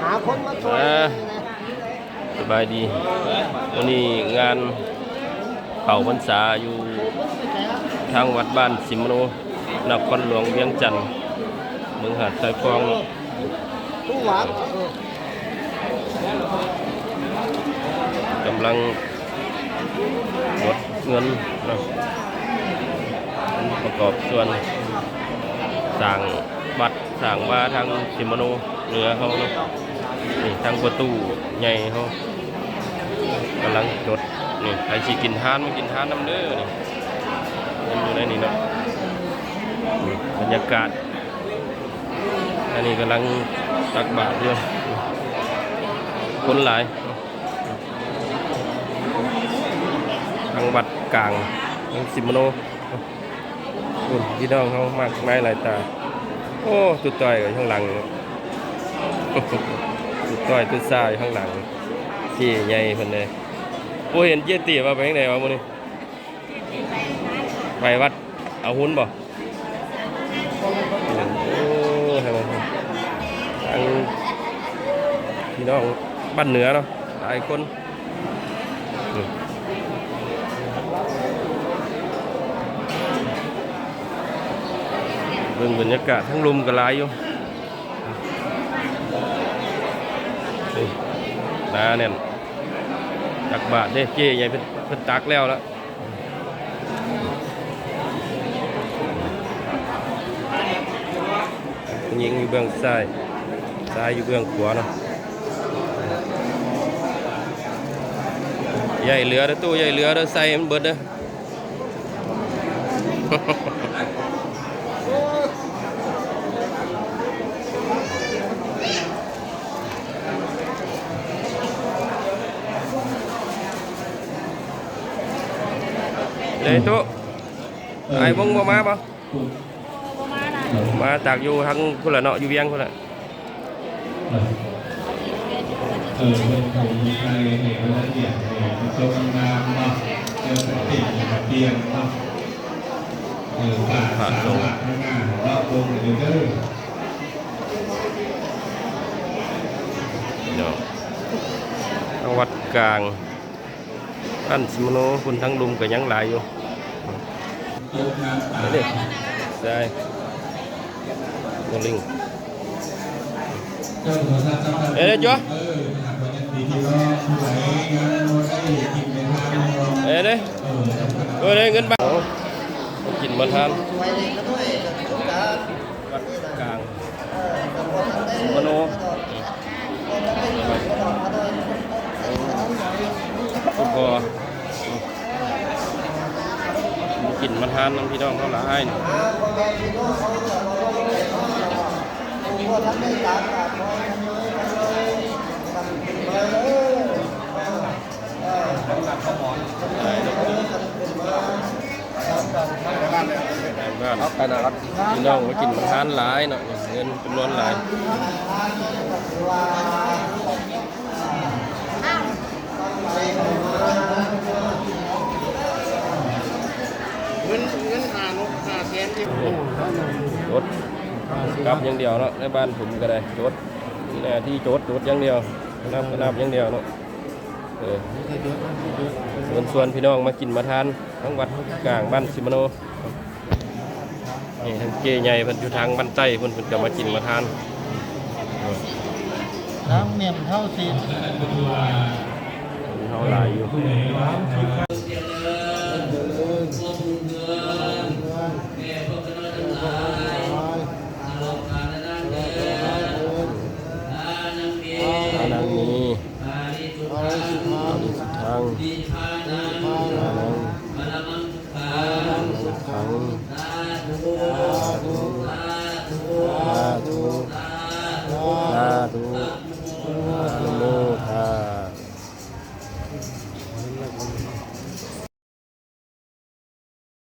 ຫາຄົນມາຊ່ວຍແດ່ນະ. ສະບາຍດີ. ມື້ນີ້ງານເຂົ້າພັນສາຢູ່ທາງວັດບ້ານສິມມະໂນ ນະຄອນຫຼວງວຽງຈັນ ເມືອງຫາດຊາຍຟອງເນາະ. ກຳລັງກົດເງິນເນາະ ປະກອບສ່ວນສ້າງວັດ ສ້າງວາທາງສິມມະໂນເໜືອເຮົາເນາະ. ນີ້ທາງປະຕູໃຫຍ່ເຮົາກຳລັງຈົດ. ນີ້ໃຜຊິກິນທານມາກິນທານນຳເດີ. ນີ້ເງິນຢູ່ໃນນີ້ເນາະ. ນີ້ບັນຍາກາດ ອັນນີ້ກຳລັງຕັກບາດຢູ່ ຄົນຫຼາຍ. ທາງວັດກາງ ທາງສິມມະໂນ ພຸ້ນ ພີ່ນ້ອງເຮົາມາກມາຍຫຼາຍຕາ. ໂອ້ ຕຸດຕ້ອຍກໍຢູ່ຂ້າງຫຼັງເນາະ ຕຸດຕ້ອຍຕຸດຊາຢູ່ຂ້າງຫຼັງ ເຈ້ໃຫຍ່ເພິ່ນເດ້. ບໍ່ເຫັນເຈ້ຕີວ່າໄປທາງໃດວະມື້ນີ້? ໄປວັດອາຮຸນບໍ່? ໂອ້ ທາງ ທາງພີ່ນ້ອງບ້ານເໜືອເນາະ ຫຼາຍຄົນ. ເບິ່ງບັນຍາກາດ ທາງລຸ່ມກໍຫຼາຍຢູ່. ນີ້ ໜາແໜ້ນ ຕັກບາດເດ້ ເຈ້ໃຫຍ່ເພິ່ນ ເພິ່ນຕັກແລ້ວລະ. ຜູ້ຍິງຢູ່ເບື້ອງຊ້າຍ ຊາຍຢູ່ເບື້ອງຂວາເນາະ. ຢ່າໃຫ້ເຫຼືອເດີ້ຕູ້ ຢ່າໃຫ້ເຫຼືອເດີ້ ໃສ່ໃຫ້ມັນເບິດເດີ້. ເດ້ຕູ້ ອ້າຍວົງບໍ່ມາບໍ່? ມາຈາກຢູ່ທາງພຸ້ນລະເນາະ ຢູ່ວຽງພຸ້ນລະ. ເອີ ເພິ່ນຄົງມີໃສ່ໃຫ້ມັນລະອຽດແດ່ ມັນຕົກງາມເນາະ. ເອີ ເປັນກະຕຽມເນາະ. ເອີ ຝາກສາມຫຼັກທາງໜ້າເນາະ ເບິ່ງເດີ. ເນາະ ທາງວັດກາງ ອັນສິມມະໂນພຸ້ນ ທາງລຸ່ມກໍຍັງຫຼາຍຢູ່. ເດ້ ໃຊ່ ໂມລິງ ເດ້ ເດ້ ຈ້ອຍ ເດ້ ເດ້ ເອີ ເດ້ ເງິນບາດ ໂອ້ ມາກິນມາທານ ວັດກາງ ສິມມະໂນ ໂອ້ ມາກິນມາທານນຳພີ່ນ້ອງເຮົາຫຼາຍ. ບ້ານ ພີ່ນ້ອງມາກິນມາທານຫຼາຍເນາະ ເງິນຈຳນວນຫຼາຍ. ເງິນ ເງິນຫ້າ ຫ້າແສນ ຈົດກັບຢ່າງດຽວເນາະ ໃນບ້ານຜົມກໍໄດ້ ຈົດ ໜ້າທີ່ຈົດ ຈົດຢ່າງດຽວ ນັບ ນັບຢ່າງດຽວເນາະ. ເອີ ເຊີນຊວນພີ່ນ້ອງມາກິນມາທານທາງວັດກາງບ້ານສິມມະໂນ. ນີ້ທາງເຈ້ໃຫຍ່ເພິ່ນຢູ່ທາງບ້ານໃຕ້ພຸ້ນ ເພິ່ນກໍມາກິນມາທານ. ທາງແມ່ນເຮົາຊິ ເຮົາຫຼາຍຢູ່. ອານັງມີ ປາລິສຸດທັງ ນິບພານັງ ປະລະມັງ ສຸຂັງ ສາທຸ.